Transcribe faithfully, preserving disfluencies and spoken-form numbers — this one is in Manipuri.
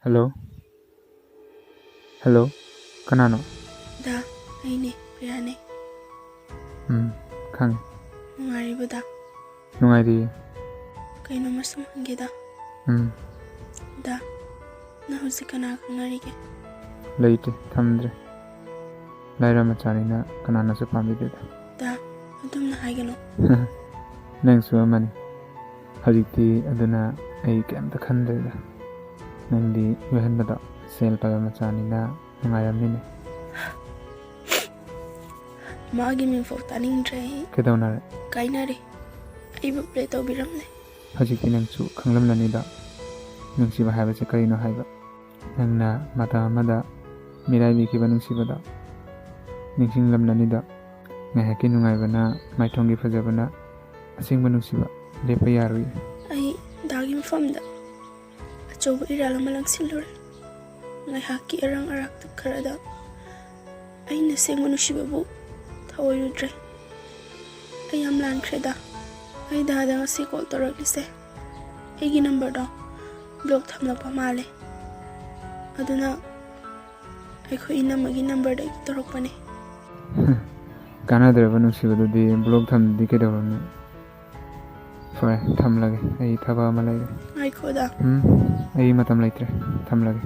ꯍꯜꯂꯣ꯫ ꯍꯜꯂꯣ꯫ ꯀꯅꯥꯅꯣ? ꯗꯥ, ꯑꯩꯅꯦ, ꯄ꯭ꯔꯤꯌꯥꯅꯦ꯫ ꯎꯝ, ꯈꯪꯉꯦ꯫ ꯅꯨꯡꯉꯥꯏꯔꯤꯕꯣ ꯗꯥ? ꯅꯨꯡꯉꯥꯏꯔꯤꯌꯦ꯫ ꯀꯩꯅꯣꯝꯃ ꯁꯨꯝ ꯍꯪꯒꯦ ꯗꯥ꯫ ꯎꯝ꯫ ꯗꯥ, ꯅꯪ ꯍꯧꯖꯤꯛ ꯀꯅꯥ ꯈꯪꯅꯔꯤꯒꯦ? ꯂꯩꯇꯦ, ꯊꯝꯗ꯭ꯔꯦ꯫ ꯂꯥꯏꯔ ꯃꯆꯥꯅꯤꯅ ꯀꯅꯥꯅꯁꯨ ꯄꯥꯝꯕꯤꯗꯦꯗ꯫ ꯗꯥ, ꯑꯗꯨꯝꯅ ꯍꯥꯏꯒꯅꯨ꯫ ꯅꯪꯁꯨ ꯑꯃꯅꯤ꯫ ꯍꯧꯖꯤꯛꯇꯤ ꯑꯗꯨꯅ ꯑꯩ ꯀꯩꯝꯇ ꯈꯟꯗ꯭ꯔꯦꯗ꯫ ꯅꯪꯗꯤ ꯅꯣꯏꯍꯟꯕꯗꯣ ꯁꯦꯜ ꯄꯥꯏꯕ ꯃꯆꯥꯅꯤꯅ ꯅꯨꯡꯉꯥꯏꯔꯝꯅꯤꯅꯦ꯫ ꯃꯥꯒꯤ ꯃꯤꯡꯐꯥꯎ ꯇꯥꯅꯤꯡꯗ꯭ꯔꯦ ꯑꯩ꯫ ꯀꯩꯗꯧꯅꯔꯦ? ꯀꯥꯏꯅꯔꯦ꯫ ꯑꯩꯕꯨ ꯄ꯭ꯂꯦ ꯇꯧꯕꯤꯔꯝꯂꯦ꯫ ꯍꯧꯖꯤꯛꯇꯤ ꯅꯪꯁꯨ ꯈꯪꯂꯝꯂꯅꯤꯗ, ꯅꯨꯡꯁꯤꯕ ꯍꯥꯏꯕꯁꯦ ꯀꯔꯤꯅꯣ ꯍꯥꯏꯕ꯫ ꯅꯪꯅ ꯃꯇꯝ ꯑꯃꯗ ꯃꯤꯔꯥꯏꯕꯤꯈꯤꯕ ꯅꯨꯡꯁꯤꯕꯗꯣ ꯅꯤꯡꯁꯤꯡꯂꯝꯂꯅꯤꯗ꯫ ꯉꯥꯏꯍꯥꯛꯀꯤ ꯅꯨꯡꯉꯥꯏꯕꯅ, ꯃꯥꯏꯊꯣꯡꯒꯤ ꯐꯖꯕꯅ ꯑꯁꯦꯡꯕ ꯅꯨꯡꯁꯤꯕ ꯂꯦꯞꯄ ꯌꯥꯔꯣꯏ꯫ ꯑꯩ ꯗꯥꯒꯤ ꯃꯐꯝꯗ ꯑꯆꯧꯕ ꯏꯔꯥꯜ ꯑꯃ ꯂꯪꯁꯤꯜꯂꯨꯔꯦ꯫ ꯉꯥꯏꯍꯥꯛꯀꯤ ꯑꯔꯥꯡ ꯑꯔꯥꯛꯇ ꯈꯔꯗ ꯑꯩꯅ ꯑꯁꯦꯡꯕ ꯅꯨꯡꯁꯤꯕꯕꯨ ꯊꯑꯣꯏꯔꯨꯗ꯭ꯔꯦ꯫ ꯑꯩ ꯌꯥꯝ ꯂꯥꯟꯈ꯭ꯔꯦꯗ꯫ ꯑꯩ ꯗꯥꯗ ꯉꯁꯤ ꯀꯣꯜ ꯇꯧꯔꯛꯂꯤꯁꯦ ꯑꯩꯒꯤ ꯅꯝꯕꯔꯗꯣ ꯕ꯭ꯂꯣꯛ ꯊꯝꯂꯛꯄ ꯃꯥꯜꯂꯦ꯫ ꯑꯗꯨꯅ ꯑꯩꯈꯣꯏ ꯏꯅꯝꯃꯒꯤ ꯅꯝꯕꯔꯗꯒꯤ ꯇꯧꯔꯛꯄꯅꯦ꯫ ꯀꯥꯟꯅꯗ꯭ꯔꯕ ꯅꯨꯡꯁꯤꯕꯗꯨꯗꯤ ꯕ꯭ꯂꯣꯛ ꯊꯝꯗꯗꯤ ꯀꯩꯗꯧꯔꯨꯅꯤ? ꯐꯔꯦ, ꯊꯝꯂꯒꯦ, ꯑꯩ ꯊꯕꯛ ꯑꯃ ꯂꯩꯔꯦ꯫ ꯉꯥꯏꯈꯣꯗ꯫ ꯎꯝ, ꯑꯩ ꯃꯇꯝ ꯂꯩꯇ꯭ꯔꯦ, ꯊꯝꯂꯒꯦ꯫